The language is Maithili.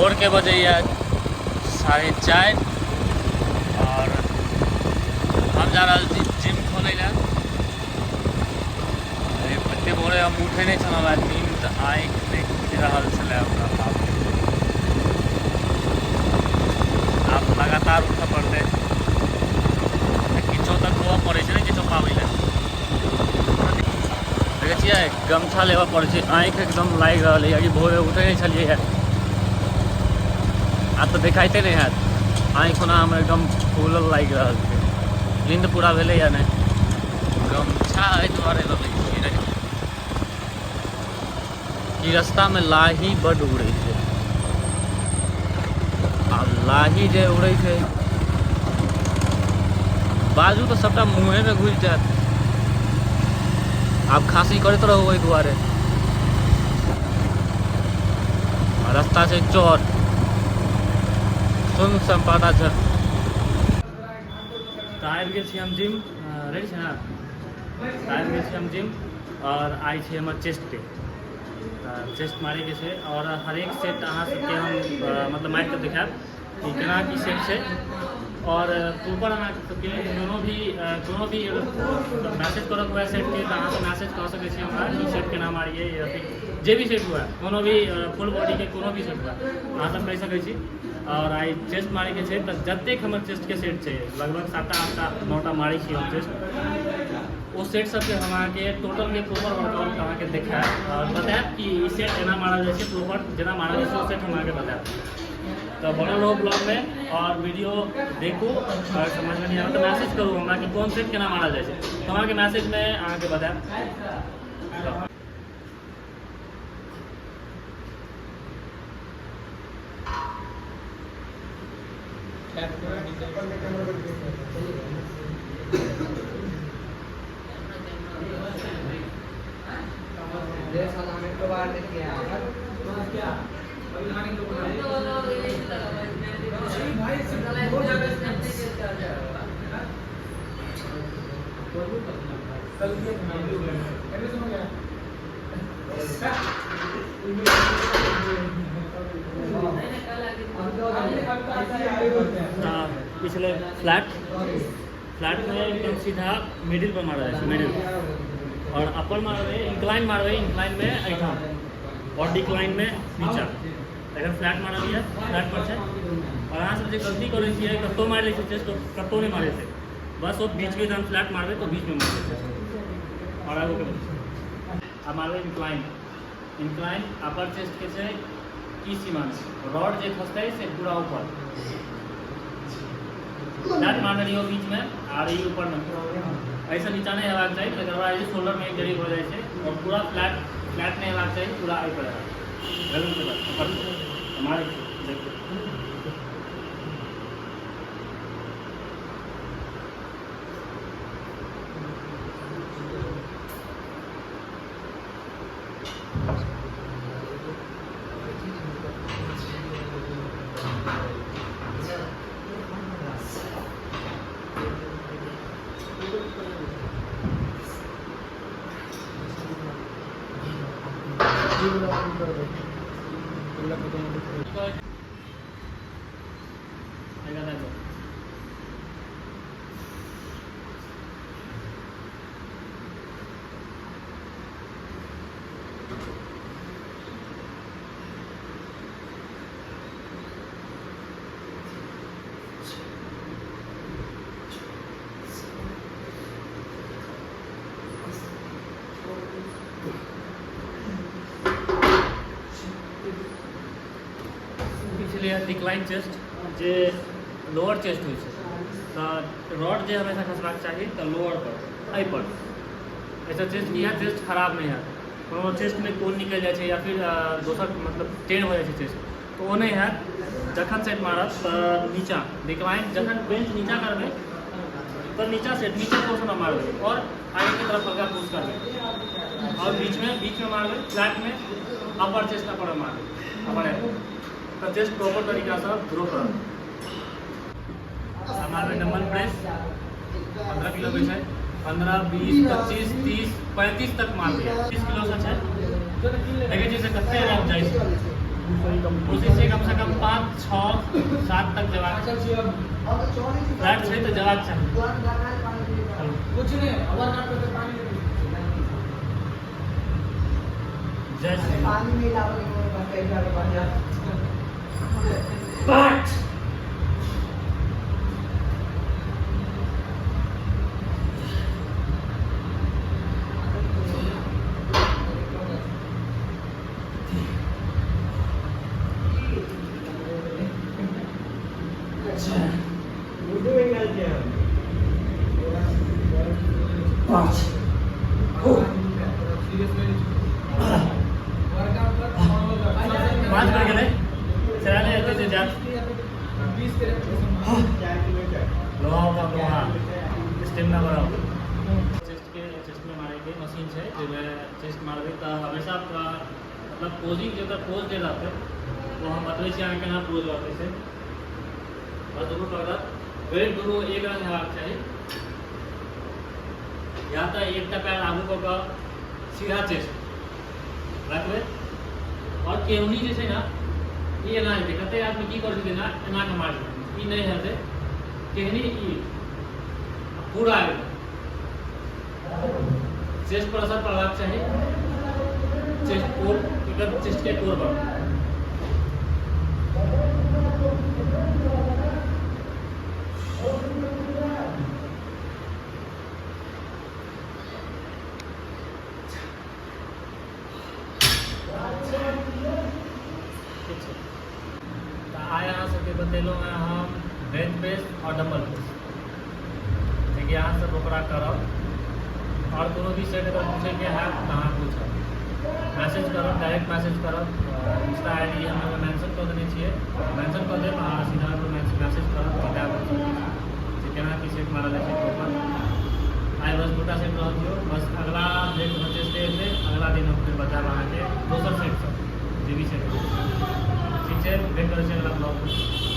भोरके बजैए 4:30 आओर हम जा रहल छी जिम खोलै लए। एते भोरे हम उठै नहि छलहुँ, हमरा नींद आँखि नहि खुलि रहल छलै हमरा। बाप, आब लगातार उठऽ पड़तै, किछो तऽ खोअ पड़ै छै ने किछो पाबै लए। देखै छियै, गमछा लेबऽ पड़ै छै। आँखि एकदम लागि रहल है कि भोरे उठै नहि छलियै। आब तऽ देखाइते नहि हैत। आँखि ओना हमर एकदम फूलल लागि रहल छै। नींद पूरा भेलै या नहि? गमछा एहि दुआरे लऽ लै छियै कि रास्तामे लाही बड्ड उड़ै छै। आ लाही जे उड़ै छै बाजू तऽ सबटा मुँहेमे घुसि जायत। आब खाँसी करैत रहू ओहि दुआरे। रास्ता छै चौर सुन सम्पादा छै। तऽ आबि गेल छी हम जिम। रेडी छै ने? तऽ आबि गेल छी हम जिम आओर आइ छै हमर चेस्ट डे। तऽ चेस्ट मारैके छै आओर हरेक सेट अहाँ सबके हम मतलब मारि कऽ देखायब कि केना की सेट छै। आओर प्रोपर अहाँ सबके कोनो भी मैसेज करऽके हुए सेटके, तऽ अहाँ सब मैसेज कऽ सकै छी हमरा कि सेट केना मारियै, या फिर जे भी सेट हुए, कोनो भी फुल बॉडीके कोनो भी सेट हुए, अहाँ सब कहि सकै छी। आओर आइ चेस्ट मारैके छै, तऽ जतेक हमर चेस्टके सेट छै, लगभग 7टा 8टा 9टा मारै छी हम चेस्ट, ओ सेट सबके हम अहाँके टोटलके प्रोपर वर्कआउट अहाँके देखायब आओर बतायब कि ई सेट एना मारल जाइ छै। प्रोपर जेना मारल जाइ छै, ओ सेट हम अहाँके बतायब। तऽ बनल रहू ब्लॉगमे आओर वीडियो देखू। अगर समझमे नहि आबै तऽ मैसेज करू हमरा कि कोन सेट केना मारल जाइ छै, तऽ हम अहाँके मैसेजमे अहाँके बतायब। पिछले फ्लैट फ्लैटमे एकदम सीधा मिडिल पर मारल जाइ छै, मिडिल। आओर अपर मारबै, इंक्लाइन मारबै, इंक्लाइनमे एहिठाम आओर डिक्लाइनमे नीचा। एखन फ्लैट मारल यऽ, फ्लैट पर छै। आओर अहाँ सब जे गलती करै छियै, कतहु मारि लै छियै चेस्ट, कतहु नहि मारै छै। बस ओ बीचमे जहन फ्लैट मारबै तऽ बीचमे मारबै चेस्ट। आओर आगू के आ मारबै इंक्लाइन। इंक्लाइन अपर चेस्टके छै ई सीमांश, रॉड जे खसतै से पूरा ऊपर। फ्लैट मारने रहियो बीचमे आर ई ऊपरमे, एहिसँ नीचा नहि हेबाक चाही। तकर बाद शोल्डरमे इंजरी भऽ जाइ छै। आओर पूरा फ्लैट फ्लैट नहि हेबाक चाही, पूरा एहि पर हेबाक चाही, ऊपर मारै छै। देखियौ। पिछले डिक्लाइन चेस्ट, जे लोअर चेस्ट होइ छै, तऽ रॉड जे हमेशा खसबाक चाही तऽ लोअर पर, एहि पर। एहिसँ चेस्ट की हैत? चेस्ट खराब नहि हैत। कोनो चेस्टमे कोन निकलि जाइ छै या फिर दोसर मतलब टेढ़ भऽ जाइ छै चेस्ट, तऽ ओ नहि हैत। जखन सेट मारत तऽ नीचाँ डिक्लाइन, जखन बेंच नीचाँ करबै तऽ नीचाँ सेट, नीचाँ पोर्शनमे मारबै आओर आगेके तरफ हल्का पुश करबै आओर बीचमे मारबै। फ्लैटमे अपर चेस्ट अपर मारबै, अपर, तऽ चेस्ट प्रॉपर तरीकासँ ग्रो करत। मारबै डम्बल प्रेस, 15 किलो के छै। 15, 20, 25, 30, 35 तक मारबै। 30 किलो से छै। देखै छियै से कते रैप जाइ छै। कोशिश छै कम से कम 5 6 7 तक जेबाक। फ्लैट छै तऽ जेबाक चाही। जय श्री 5। 5। 5 बढ़ि गेलै। चला एते जे जात लोहा का लोहा स्टेमिना बढ़ाओ। चेस्ट के चेस्ट में मारे के मशीन छै, जाहिमे चेस्ट मारबै तऽ हमेशा मतलब पोजिंग जे ओकर पोज जे रहतै ओ हम बतबै छी अहाँके केना पोज रहतै से। बस दुनू पकड़त, वेट दुनू एक रंग हेबाक चाही। या तऽ एकटा पैर आगू कऽ कऽ सीधा चेस्ट रखबै आओर केहुनी जे छै ने ई एना हेतै। कतेक आदमी की करै छथिन ने, एना कऽ मारै छथिन, ई नहि हेतै। केहनी ई पूरा एकदम चेस्ट पर असर पड़बाक चाही। चेस्ट कोर, एकर चेस्ट के कोर पर। ठीक छै, तऽ आइ अहाँ सबके बतेलहुँ हेँ हम बेंच प्रेस आओर डम्बल प्रेस, जेकि अहाँ सब ओकरा करब। आओर कोनो भी सेट अगर पूछैके हैत तऽ अहाँ पूछब, मैसेज करब, डायरेक्ट मैसेज करब। इंस्टा I D हम ओहिमे मेंशन कऽ देने छियै, मेंशन कऽ देब, अहाँ सीधा ओहिपर मैसेज करब, बतायब जे केना की सेट मारल जाइ छै प्रॉपर। आइ बस दूटा सेट रहल दियौ बस। अगला जे चेस्ट डे हेतै, अगला दिन हम फेर बतायब अहाँके दोसर सेट सब, जे भी सेट। ठीक छै, भेट करै छी अगला ब्लॉगमे।